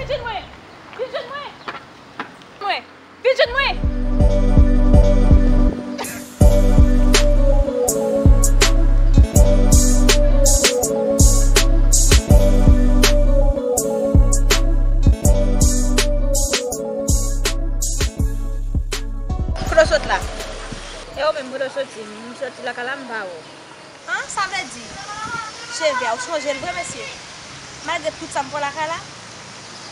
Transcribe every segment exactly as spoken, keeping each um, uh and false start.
Vin jwenn mwen! Vin jwenn mwen! Mwen! Vin jwenn mwen! Kote w sot la? E ou menm, kote w soti? M soti lakay la, m pa wè w. An, sa vle di, cheve a, ou sonje l vre, mesye? Malgre tout sa m fè w lakay la,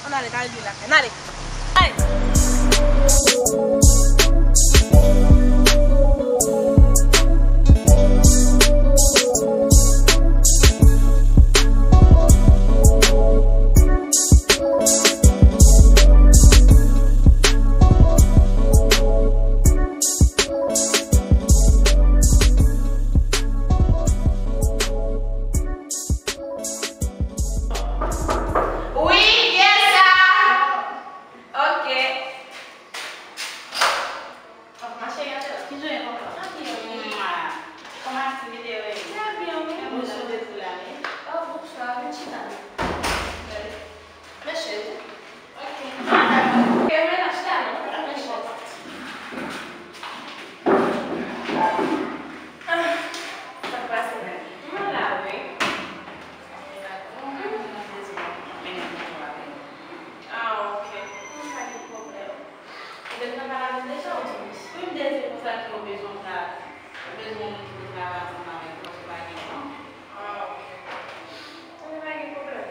ann ale, n al jwe lakay. N ale! Ay! Wi, yes, sir. Ok. Ma chérie, kijan w ye, papa? Tranquille, wi. Mwa. Kòman aktivite yo ye? Trè byen, wi. Mwen sou de tou la, wi. Oh, bonswa, vin chita non. Gade. Mèsi. Ok. Ok, men la, chita non. Mèsi. Ah, sa k pase la? Mwen la, wi. Ah, ok. Mwen pa gen pwoblèm. Ou te konn pale avè l deja, ou di m? Wi, m te di l konsa ke ou bezwen travay. Ou bezwen yon moun ki pou travay ansanm avèk ou, paske ou pa gen tan. Ah, ok. Anben, pa gen pwoblèm.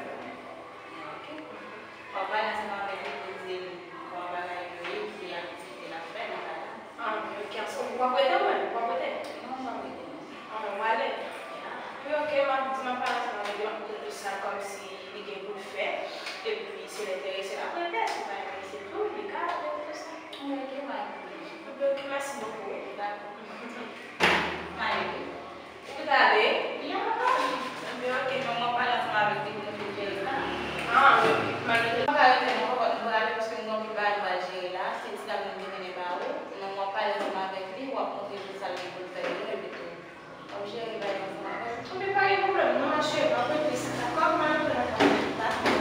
Ok. W ap pale ansanm avèk li pou w di l kòman bagay yo ye, ki aktivite l ap fè nan kay la. Ah, ok, ok. Ansanm, w ap rete ou menm? W ap rete? Non, m p ap rete, non. Ah, w ale? Ya. Wi, ok, m ap di, m ap pale ansanm avèk li, m ap montre l tout sa kòmsi li gen pou l fè. Epi, si l enterese, l ap rete. Si l pa enterese tou, li ka rete tou sa. Wi, ok, pa gen pwoblèm. Anben, ok, mèsi bokou, wi. Dakò. M ale, wi. Ou te ale? Ya, papa. Anben, ok, men mwen pale ansanm avèk li pou nou fin jere sa. Ah, anben, ok. Malgre m pa ka rete non, papa, nou prale paske m gen anpil bagay m pral jere la. Se ti dam nan ki te mennen ba ou. Men mwen pale ansanm avèk li, w ap montre l tout sa l gen pou l fè yo, epi tou, w ap jere bagay ansanm avè l. Anben, pa gen pwoblèm non, ma chérie, m ap regle sa, dakò? M al antre nan kay la. Dakò.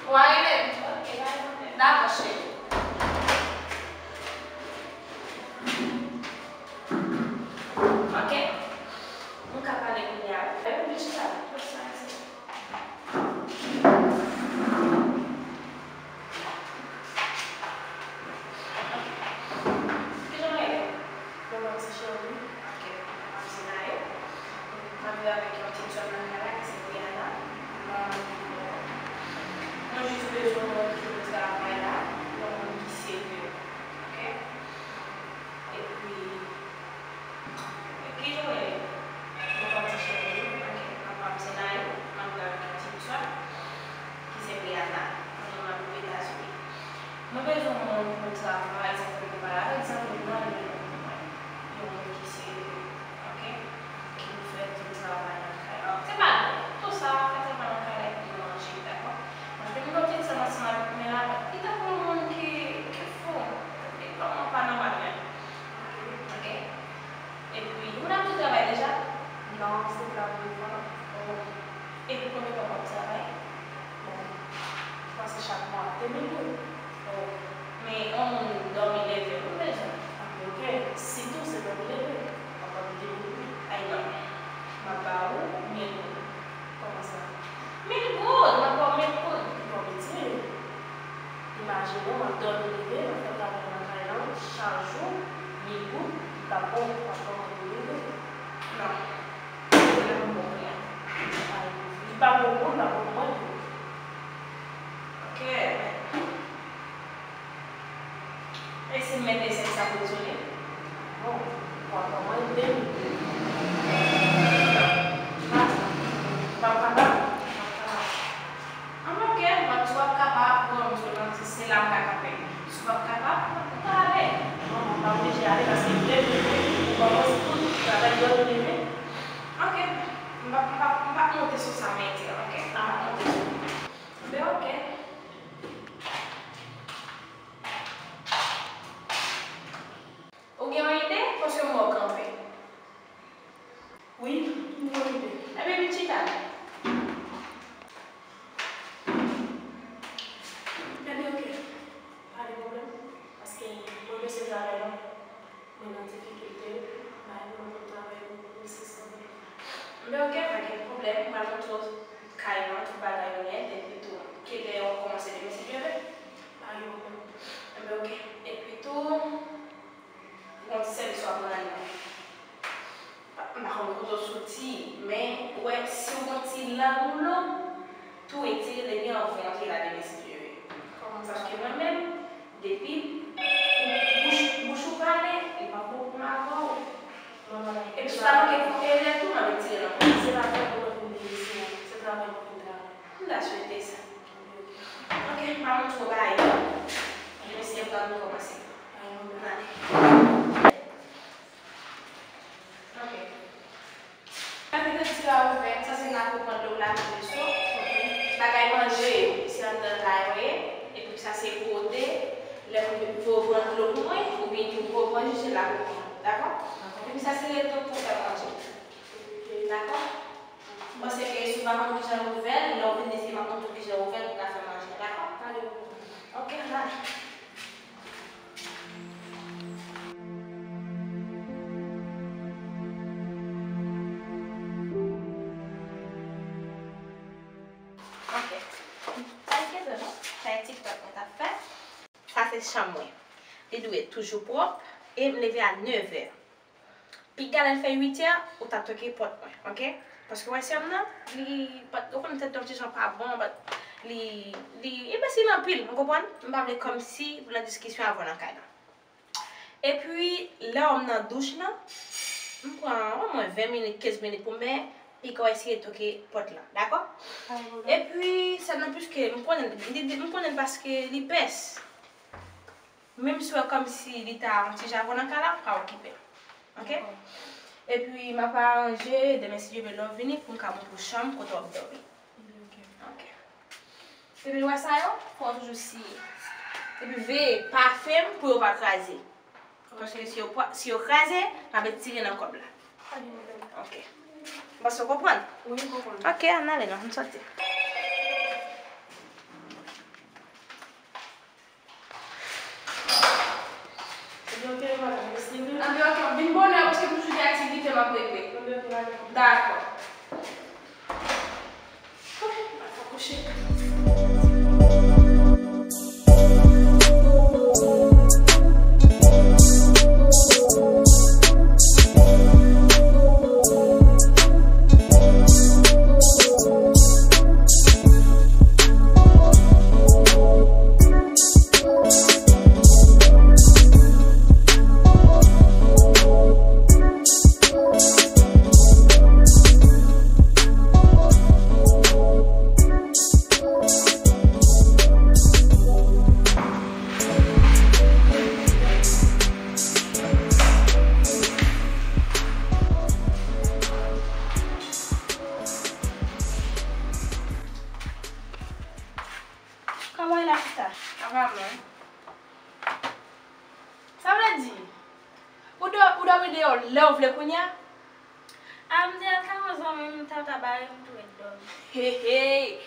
Ou a rele m? Ok, pa gen pwoblèm. Dakò, cheri. Ok. Nou ka pale kounye a, wi. Vin chita la. Kijan w rele? Mwen pa ti cheri. Ok, mwen pa ti naye. M ap viv avèk yon ti sè nan kay la ki se Brianna. Mwen, mwen jis bezwen yon moun ki pou travay la, yon moun ki serye. Ok? Epi, kijan w rele? Mwen pa ti cheri. Ok, mwen pa ti naye. M ap viv avèk yon ti sè ki se Brianna. Mwen menm m ap viv Etazini. Mwen bezwen yon moun pou travay, sa vle di pa lajan, sa vle di nan yon moun pou mwen. Yon moun ki serye, ok? Ki pou fè tout travay nan kay la. Se pa nou, tout sa, fè travay nan kay la epi manje, dakò? Paske m gen yon ti sè ansanm avèk mwen la, li tankou yon moun ki, ki fou. Li vrèman pa nòmal menm. Ok? Epi, ou konn ap tou travay deja? Non, se la premye fwa. Oh. Epi konbyen tan w ap travay? Bon, m panse chak mwa, de mil goud. Oh. Men yon moun dòmi leve, ou bezwen? Anben, ok. Sitou se dòmi leve, w ap ban m de mil goud. Ay non. M ap ba ou mil goud. Kòman sa? Mil goud! M ap ba w mil goud. Li twò piti. Imajine w, w ap dòmi leve, w ap fè travay nan kay lan, chak jou, mil goud, li pa bon, w ap kòmande mil goud. Non. Kounye a m bon kounye a. Ay, li pa bon pou ou, li pa bon pou mwen tou. Ok, men. E si m mete senk sa pou l sou li? Bon, w ap ban mwen de mil. Pa sa. M p ap kapab. M p ap kapab. Anben, ok, bon, si w ap kapab, bon, m sou nan ti, se la m ka kanpe. Si w p ap kapab, ou ka ale. Non, m pa oblije ale paske m leve, ou kòmanse pou travay dòmi leve. Ok, m p ap, m p ap, m p ap monte sou sa, men di, ok, m p ap monte sou li. Anben, ok. Ou gen yon ide? Paske m wè w kanpe. Ok, pa gen pwoblèm, mwen montre w kay lan, tout bagay yo nèt, epi tou, kilè w ap kòmanse demen, si Dye vle? Pa gen pwoblèm. Enben, ok. Epi tou, gon ti sèvis w ap rann mwen. M pa konn kote w soti, men, ou wè, si w gon ti lang ou long, tou etire li anvan w antre la demen, si Dye vle. Paske mwen menm, depi bouch, bouch ou pale, li p ap bon pou m avè w. Epi si w ta manke fon erè tou, m ap retire nan kò m. Se pa travay pou nou vin vini isit, se travay nou vin travay. M ta swete sa. Ok, m ap montre w bagay yo. Epi si ap gade nou kòmanse. N ale. Ok. Mwen mete ti la ouvè, sa se lakou pwant lè w lave veso. Bagay manje yo, se anndan la yo ye. Epi sa se kote, lè m voye w pran dlo pou mwen, oubyen ke m voye w pran ji, se lakou pwant. Dakò? Epi sa se reto pou fè manje. Dakò? M panse ke si w pa konn kijan ouvè l, lè w vin isit, m ap montre w kijan ouvè l pou w ka fè manje. Dakò? Pa de pwoblèm. Ok, n ale. Ok. Sa e kèt non? Sa e TikTok mwen t ap fè. Sa se chanm mwen. Li dwe toujou pwòp e m leve a nevè. Piga lè l fè uitè, ou ta toke pòt mwen, ok? Paske w wè sè m nan, li pa t, ou konn tèt li yon ti jan pa bon, but li, li enbesil anpil, ou konprann? M pa vle kòmsi pou nan diskisyon avè w nan kay la. Epi, lè m nan douch lan, m pran omwen ven minit, kenz minit pou m benyen, piga w eseye toke pòt lan, dakò? Epi, sè m nan, piske m konnen, li, li, m konnen l paske li pès. Menm si w wè kòmsi li ta yon ti jan avè w nan kay la, pa okipe l. Ok? Epi, m ap aranje, demen si Dye vle lè w vini, pou m ka montre w chanm kote w ap dòmi. Ok. Epi, w wè sa yo, fò w toujou siye. Epi, veye, pa fèmen pou yo pa kraze. Paske si yo pa, si yo kraze, m ap retire nan kòb la. Ok. M panse w konprann. Wi, m konprann. Ok, ann ale non, m soti. Anben, ok, madanm, mèsi. Anben, ok, m vin bonè paske m toujou gen aktivite m ap regle. Anben, ok, madanm. Dakò. Ok, m al fè kouche. Kòman w ye la, sista? Apa mwen? Sa vle di, ou dò-, ou dòmi deyò lè w vle kounye a? A, m te al kay yon zanmi m, m ta, ta bare, m tou ret dòmi. Hey, hey!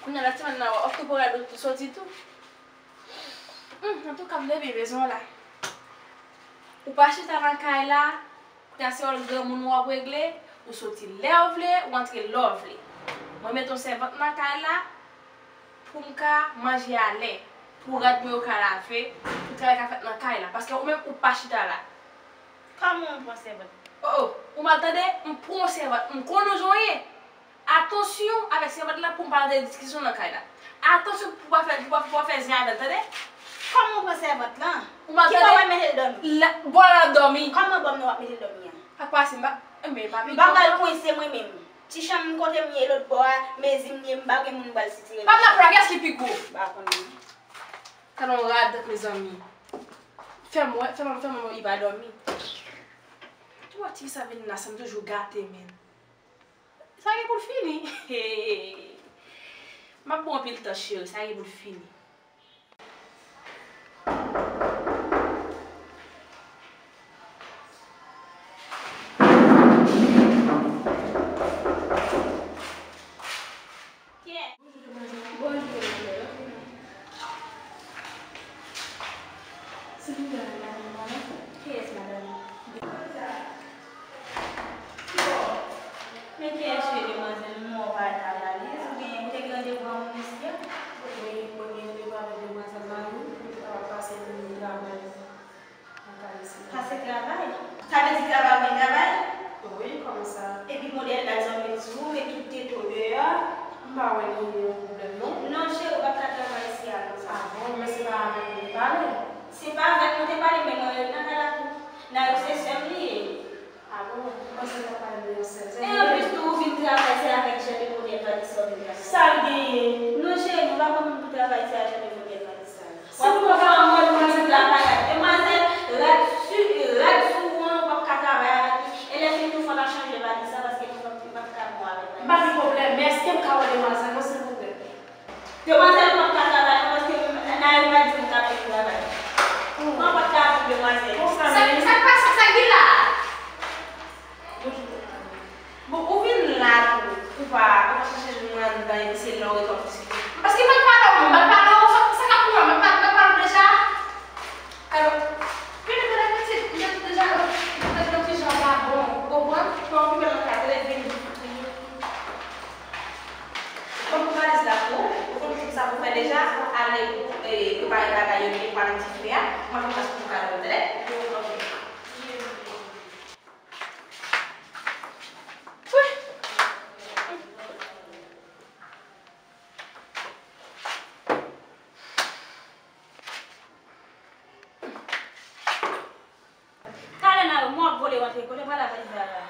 Kounye a, lòt semèn nan, w ap tou pran rad ou soti tou. Hmm, antouka, m te byen bezwen w la. Ou pa chita nan kay la, kounye a se wòl granmoun ou ap regle, ou soti lè w vle, ou antre lè w vle. Mwen mete yon sèvant nan kay la pou m ka manje a lè, pou rad mwen yo ka lave, pou travay ka fèt nan kay la, paske ou menm ou pa chita la. Kòman w pran sèvant? Oh, oh, ou mal tande? M pran yon sèvant, m konnen jan w ye. Atansyon avèk sèvant lan pou m pa rantre diskisyon nan kay la. Atansyon pou w pa fè, pou w pa, pou w pa fè zen avè l, tande? Kòman w pran sèvant lan? Ou pa tande? Ki bò w al mete l dòmi? La, bò la l ap dòmi. Kòman bò m nan w ap mete l dòmi an? Sa k pase, m pa, enben, pa pito. M pa pral kwense mwen menm. Ti chanm kote m ye lòt bò a, mezi m ye, m pa gen moun m pral sitire. Pa m nan pran kès ki pi gwo. M pa konnen. Talon rad, mezanmi. Fè m wè, fè m, fè m wè li pa dòmi. Ou wè ti sa vin la, sa m toujou gate, men. Sa gen pou l fini. M ap ba w anpil tan, cheri, sa gen pou l fini. Bonjou, demoiselle. Silvouplè, madanm, madanm. Kiyès, madanm? Ki bò? Men kiyès Panse l ap pale de yon sèl. E anplis tou, ou vin travay, se avèk jan de modèl valiz sa w vin travay. Sa l genyen? Non, cheri, nou pa pran moun pou travay, se a jan de modèl valiz sa yo. Se pou mwen fè yon mwen, mwen se travay ak demwazèl, rad sou, rad sou ou an, ou p ap ka travay avèk li. E lè fini tou, fò n ap chanje valiz la, paske li p ap, li p ap ka bon avèk valiz. M pa gen pwoblèm, men èske m ka wè demwazèl mwen, silvouplè? Demwazèl, ou p ap ka travay non, paske Naël pa di m k ap vin travay. Mwen p ap ka vin, demwazèl. Sa, sa k pase, sa k gen la? Bon, ou vin la tou, ou pa, ou pa chache moun anndan, epi se lè w ret w ap diskite. Paske m pa t pale w, m pa t pale w, sa, sa k ap pran, m pa t, m pa t pale w deja? Alò, vin, vin, vin, vin, deja, deja, deja, pa bon, ou konprann? Fò w okipe lòt la, vin. Mwen pou valiz la pou ou, ou konn tout sa pou fè deja, ale, e, prepare bagay yo, ki pral nan ti fri a, mwen fè plas pou ou ka dòmi, tande? Ok. Wi. Talè nan yo, mwen ap vole rantre, kote pral avè Zara?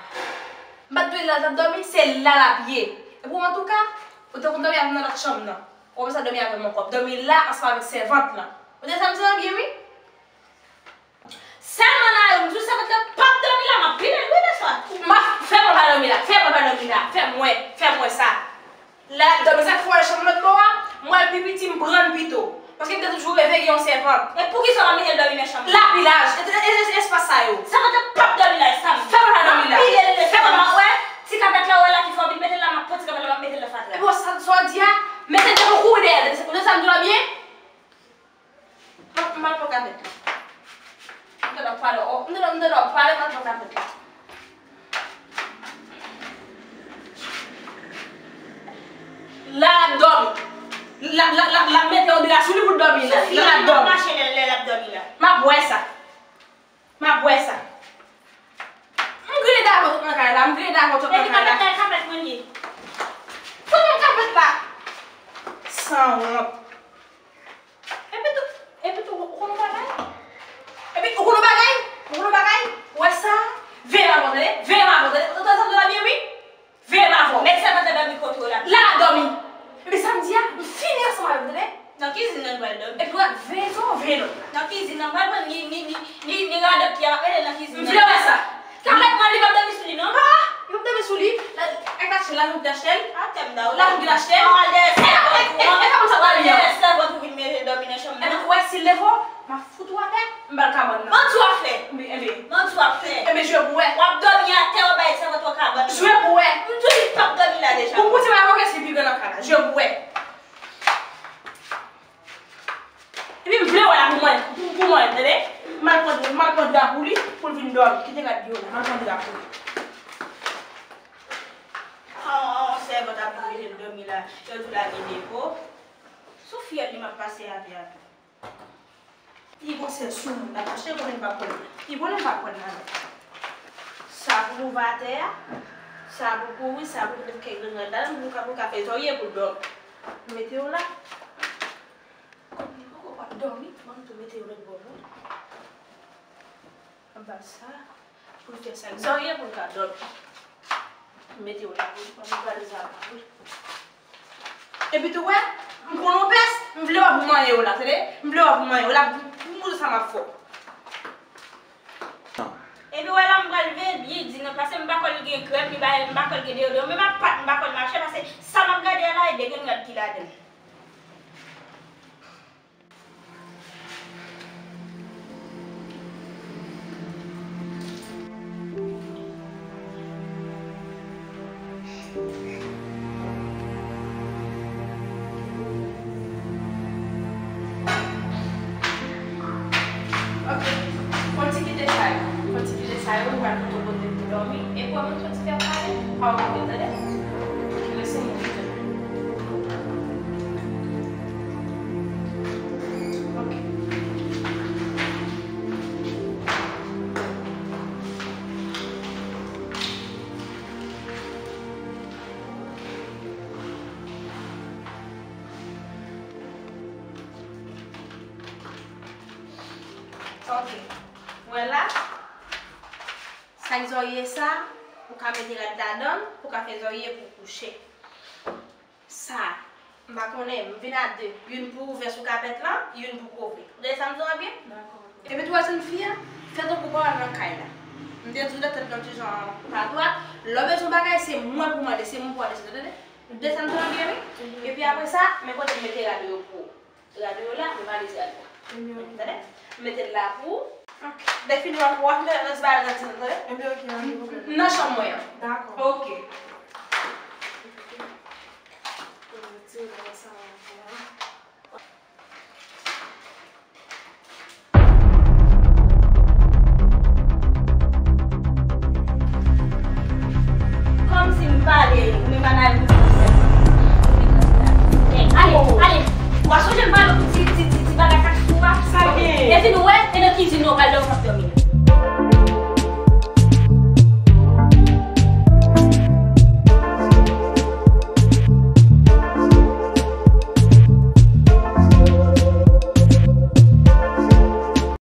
M pa t dwe la, l ap dòmi, se la l ap ye. Epi w, antouka, ou te konn dòmi avè m nan lòt chanm nan. Ou pa bezwen dòmi avè m ankò. Dòmi la, ansanm avèk sèvant lan. Ou tande sa m di an byen, wi? Sèlman nan yo, m di w sèvant lan p ap dòmi la, m ap pile l, wi, lèswa. M ap fè mwen pa dòmi la, fè mwen pa dòmi la, fè mwen, fè mwen sa. La, dòmi sa k fè w al chanm lòt bò a, mwen pi piti m pran l pito. Paske m te toujou reve gen yon sèvant. E poukisa w pa mete l dòmi nan chanm nan? Lapilaj, e, e, e, espas sa yo. Sèvant lan p ap dòmi la, Sam. Fè mwen pa dòmi la. M ap pile l, fè mwen pa wè. Ti kapèt la, w wè la ki fè w vin mete l la, m ap pran ti kapèt la, m ap mete l nan fatra. Epi w sa, sa w di a, mete l devan kouri dèyè l. Ou tande sa m di w la byen? M ap, m ap pran kapèt la. M tande w ap pale, o, m tande, m tande w ap pale, m ap pran kapèt la. La l ap dòmi. La, la, la, la mete yon dra sou li pou l dòmi la. Sou fi la, l ap dòmi. Mache lè, lè l ap dòmi la. M ap wè sa. M ap wè sa. M grede avè w tout nan kay la, m grede avè w tout nan kay la. Epi kapèt la, e kapèt mwen li ye. Fout mwen kapèt la. Sanwont. Epi tou, epi tou, ou konn yon bagay? Epi ou konn yon bagay? Ou konn yon bagay? Ou wè sa? Veye m avè w, tande? Veye m avè w, tande? Ou tande sa m di w la byen, wi? Veye m avè w. Mèt sèvant la dòmi kote w la. La l ap dòmi. Epi sa m di a, m fini ansanm avè w, tande? Nan kizin nan nou pral dòmi. Epi w ap veye tou, veye lòt la. Nan kizin nan, pral pran ni, ni, ni, ni, ni radòt ki ap mete nan kizin nan. M vle wè sa. Kapèt mwen, li p ap dòmi sou li, non? Ah, li p ap dòmi sou li. La, ak lachen, la nou ki lachen. Atè m da ou. La nou ki lachen. An al dèyè sèvant ou, an al dèyè sèvant ou vin mete dòmi nan chanm nan. Epi ou wè si l leve w, m ap fout ou atè, m ba l kabann nan. Manti w ap fè. Enben, enben. Manti w ap fè. Enben, jwe pou wè. W ap dòmi atè, w ap bay sèvant ou kabann nan. Jwe pou wè. M di w li p ap dòmi la deja. Ou koute m avè w, kiyès ki pi gran nan kay la? Jwe pou wè. Epi m vle wè la pou mwen, pou, pou mwen, tande? M al pran, m al pran dra pou li, pou l vin dòmi. Kite rad yo la, m al pran dra pou li. An, an, sèvant ap vin mete l dòmi la, yo di w la gen depo. Sou fyèl li m ap pase atè a tou. Li panse l sou moun, l ap mache konnen m pa konn. Li konnen m pa konn nan. Sa pou l ouvè atè a, sa pou kouri, sa pou l met kèk grenn rad ladan l, pou l ka, pou l ka fè zòrye pou l dòmi. M mete yo la. Kòm li poko pral dòmi, m ann tou mete yo lòt bò tou. M ap ba l sa, pou l fè sa. Zòrye pou l ka dòmi. M mete yo la, wi, m ap gade sa la, wi. Epi tou, wè, m pran yon pès, m vle wè pou manyen yo la, tande? M vle wè pou manyen yo la, pou, pou m montre sa m ap fè w. Epi wè la, m pral veye byen di nan, paske m pa kwè l gen krèm, li ba, m pa kwè l gen deyodoran, men m ap pat, m pa kwè l mache, paske sa m ap gade a la, e degrenn rad ki ladan l. Ok. Fon ti kite sa yo. Fon ti kite sa yo, nou pral pote w kote pou dòmi. E pou mwen fon ti fè pale, pa okipe, tande? Lese mwen kite. Ok. Ok. Wè la. Sa k zòrye sa, Ou ka mete rad ladan l, pou ka fè zòrye pou kouche. Sa, m pa konnen, m vin a de. Youn pou ouvè sou kapèt lan, youn pou kovre. Ou tande sa m di w an byen? Dakò. Epi tou, wè, jèn fi a, fè tankou pa w nan kay la. M te di w tèt lan ti jan pa dwat. Lè w bezwen bagay, se mwen pou mande, se mwen pou al desann, tande? Ou tande sa m di w an byen, wi? Epi apre sa, men kote m mete rad yo pou ou. Rad yo la, men valiz rad la. Tande? M mete l la pou ou. Lè fini w ap wè nan ti bagay nan ti nan, tande? Nan chanm mwen an. Dakò. Ok. Kòmsi m pale, ou menm pa nan